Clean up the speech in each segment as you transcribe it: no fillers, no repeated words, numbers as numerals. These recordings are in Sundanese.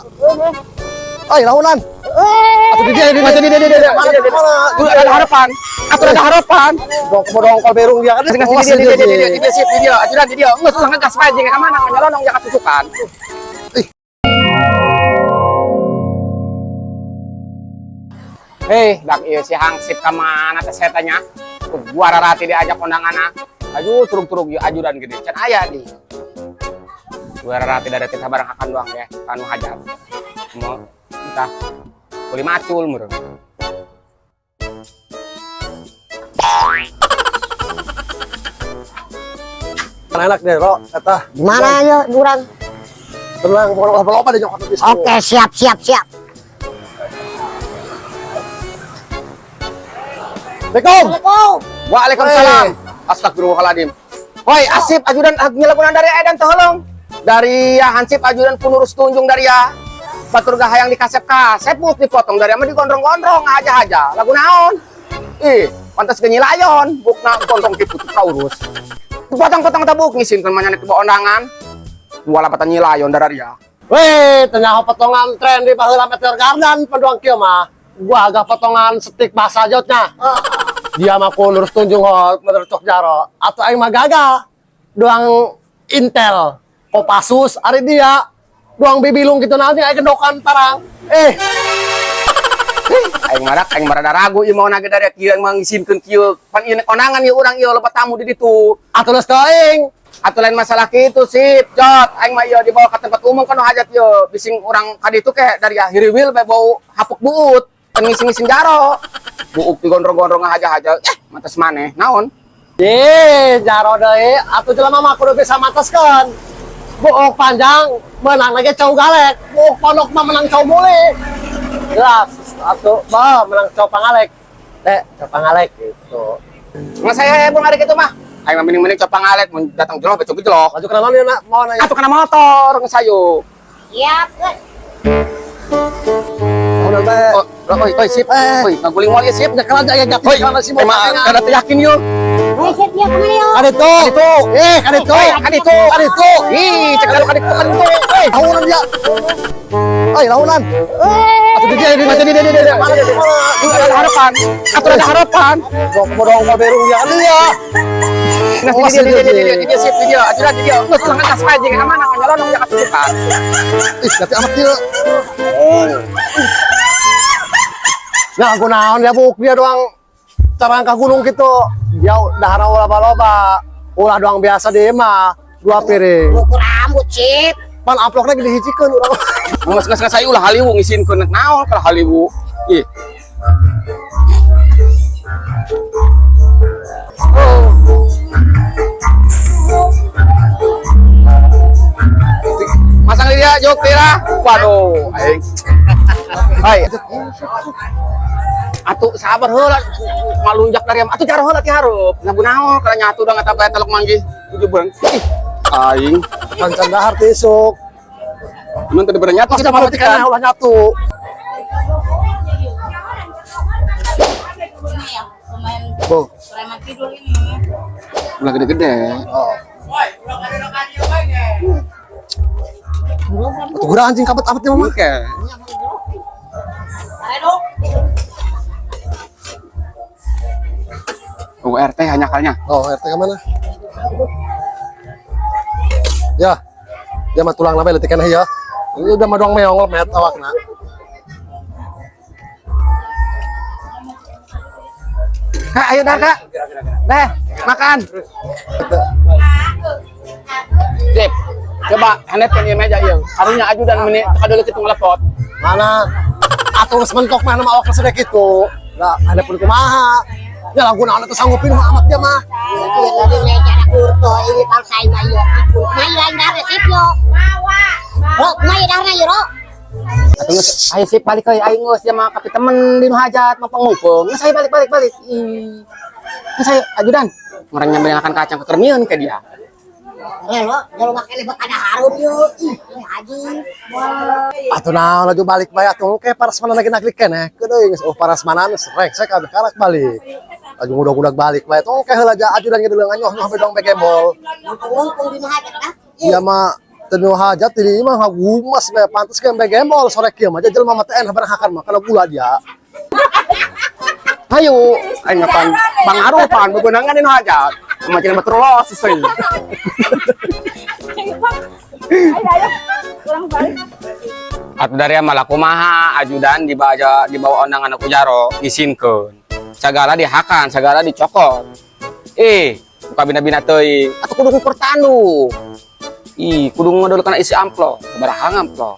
dia. Ay, launan. Atuh di dia, di dia, di dia, di dia. Mana? Ada harapan. Atuh ada harapan. Dong dongkol berung dia kan. Di dia, di dia, di dia, di dia, sip, di dia, ajudan di dia. Geus ulah ngegas bae jeung ka mana nyelonong jangan susukan. Ih. Hei, dak ieu si hangsip ka mana teh setanya? Gua rarati diajak kondangan. Aduh, turug-turug ieu ajudan gede. Can aya di. Gua rarati dari kita bareng akan doang ya, kanu hajat. Mau entah kuli macul meureun. Enak deh, Ro. Eta. Gimana ya urang? Tenang, pokoknya ulah loba deh nyokot di situ. Oke, siap siap siap. Assalamualaikum. Assalamualaikum. Waalaikumsalam. Astagfirullahaladzim. Woi, asip ajudan ngelakunan dari edan tolong. Dari ya hansip ajudan punurus tunjung dari ya. Batur gah hayang dikasep-kasep buk dipotong dari mah digondrong-gondrong aja-aja. Lagu naon? Ih, pantas genyilayon bukna gondrong kitu kaurus. Dipotong-potong tabuk ngisinkeun mah ke ondangan. Dua lapatan nyilayon dari ya. Weh, tengah potongan tren di baheula Meteor Garden peduang kieu mah. Gua agak potongan setik bahasa jotnya. Dia mah ku lurus tunjung hot menurut cok jaro. Atau aing mah gagal. Doang Intel, Kopassus, ari dia doang bibilung gitu nanti aing kendokan parang. Eh, Aing marak aing marada ragu ieu mau nage dari kieu aing mah ngisinkeun kieu. Pan ieu kondangan ieu urang ieu loba tamu di ditu. atuh geus teuing. Atau lain masalah gitu sip, jot. Aing mah ieu dibawa ke tempat umum kan hajat ieu. Bising urang ka ditu ke dari hiriwil bae bau hapuk buut. Kan ngising-ngising jaro. Buuk digondrong-gondrong aja-aja. Eh, matas maneh. Naon? Ye, jaro deui atuh jelema mah kudu bisa mateskeun. Buuk panjang menang lagi cau galek, buuk pondok mah menang cau muli. Jelas atuh bah menang cau pangalek. Teh, cau pangalek gitu. Nggak saya bung hari itu mah. Aing mah mending-mending copang alek mun datang jeloh becok jeloh. Maju kana naon ieu nak mau nanya. Atuh kana motor ngesayu. Siap. Udah teh. Oh, oi, oi, sip. Eh. Oi, ngaguling moal ieu sip. Ya kalau aja yakin Oi, kana si mau emang kada teu yakin yeuh. Ayo siap ya kemana yo? Ada itu. Itu. Eh, ada itu. Oi, kan itu. Ada itu. Ih, cek lalu kan itu kan itu. Eh, launan dia. Eh, launan. Atuh di dia, di dia, di dia, di dia. Mana, mana? Ada harapan. Atuh ada harapan. Dong dongkol berung dia kan dia. Nah, di dia, di dia, di dia, di dia, sip, di dia, ajudan di dia. Geus ulah ngegas bae jeung ka mana nyelonong jangan susukan. Ih, ganti amat dia. Ya, aku naon ya buk dia doang carang ka gunung gitu. Dia dahar ulah loba. Ulah doang biasa di mah dua piring. Ukur rambut sip. Pan amploknya gede hijikeun urang. Geus geus saya ulah haliwu ngisinkeun naon kalau haliwu. Ih. Masang dia jok tira. Waduh, aing. Hai. Atuh sabar heula malunjak dari atuh jaro heula ti hareup. Nah naon kana nyatu da ngata bae telok manggih tujuh beurang. Ih, aing. Pancan dahar ti isuk. Mun teu dibere nyatu Pas kita mah mah kana ulah nyatu. Bo, Preman tidur ini. ulah gede-gede. Oh. Tuh gura anjing kabet amat ya mama. Oke. Ayo. Oh, RT hanya kalnya. Oh, RT ke mana? Ya. Ya mah tulang nabe leutik keneh ya. Ini udah mah doang meong met awakna. Kak, ayo dah, Kak. Deh, makan. Sip. Coba handetkeun ieu meja ieu. Karunya ajudan meni teu kadeuleut kitu ngelepot. Mana? Atuh geus mentok mah nama awakna sedek kitu. Lah, ada pun kumaha. Ya lagu naon teu sanggupin mah amat dia mah. Ini meja ada kurto ini bangsa ini yo. Ampun. Mai lain dahar sip yo. Ro, mai daharna yo, Ro. Atuh geus ayo sip balik euy aing geus dia mah kapi temen di nu hajat mah pangupeng. Geus ayo balik balik balik. Ih. Geus ayo ajudan. Ngoreng nyampe makan kacang kekermiun ke dia. Lelo, kalau makan lebet ada harum yo. Ih, haji. Atuh naon laju balik bae atuh ke parasmanan lagi naklik keneh. Keun geus oh parasmanan rengsek kabeh karak balik. Laju ngudag-ngudag balik bae tong ke heula aja ajudan ge deuleung nyoh nyoh bedong begembol. Mumpung-mumpung di hajat ah. Dia mah Teu hajat ini mah ngagumas we, pantes ke embe gembol sore kieu mah jelema mah teh enak hakan mah kana gula dia. Ayo, aing pan pangarupan bebenangan dina hajat. Macam batur los sih. Ayo, ayo. Kurang balik. Atuh dari malah kumaha ajudan dibawa dibawa ondangan ku jaro isinkeun. Sagala dihakan, sagala dicokot. Eh, buka bina-bina teuing. Atuh kudu ngukur tanduk. Ih, kudu ngodol kana isi amplop, sabaraha amplop.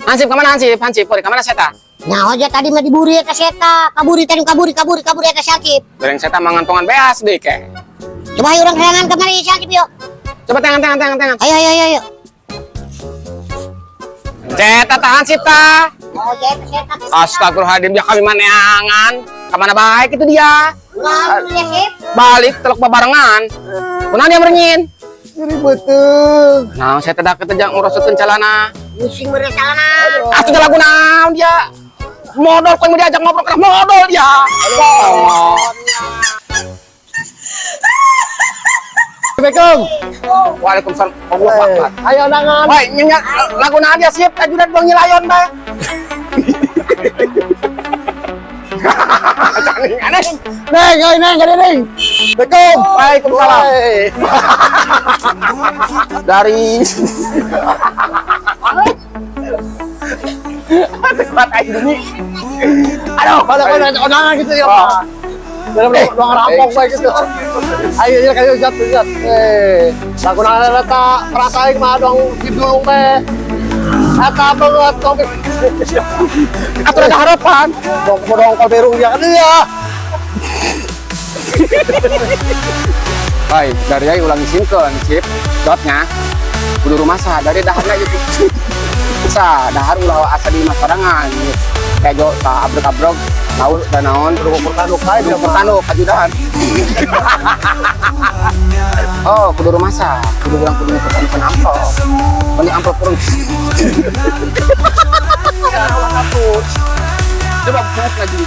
Hansip kemana Hansip? Hansip, ka mana seta? Nyaho aja tadi mah diburi eta seta. Kaburi tadi kaburi kaburi kaburi eta Hansip. Bereng seta mangantongan beas deh ke. Coba ayo urang heangan kemari si Hansip yuk. Coba tangan tangan tangan tangan. Ayo ayo ayo ayo. Ceta tahan Hansip ta. Oh, ya eta seta. Astagfirullahaladzim, ya kami maneangan. Kemana baik itu dia. Ulah ya sip. Balik telok babarengan. Kunaon dia merengin? Nyeri beuteung. Nah, saya tidak ketejang nguruskeun calana. Pusing mere calana. Atuh lagu naon dia? Modal kau yang mau diajak ngobrol karena modal dia. Oh. Assalamualaikum. Waalaikumsalam. Allah Akbar. Ayo undangan. Woi, nyanyi lagu naon dia siap ajudan dong nyelayon bae. Aneh, aneh. Neng, ayo neng, gede neng. Assalamualaikum. Waalaikumsalam. Woi. Dari tempat aing ini. Aduh, Pada kau nanya undangan gitu ya, Pak. Dalam ruang rampok bae gitu. Ayo ya kayu jat jat. Eh, lagu nana eta perasaing mah dong dibulung teh. Eta banget tong. Atuh ada harapan. Dong dong kol berung dia kan iya. Hai, dari aing ulang isinkeun, sip. Dotnya. Kudu rumasa dari daharna gitu. Sa, dahar ulah asa di masarangan. Kejo ta abrek-abrek, laut dan naon, Kudu ngukur tanduk bae kudu pertanu kajudan. Oh, kudu rumasa, kudu urang kudu ngukur tanduk amplop. Beli amplop kurang. Coba buka lagi.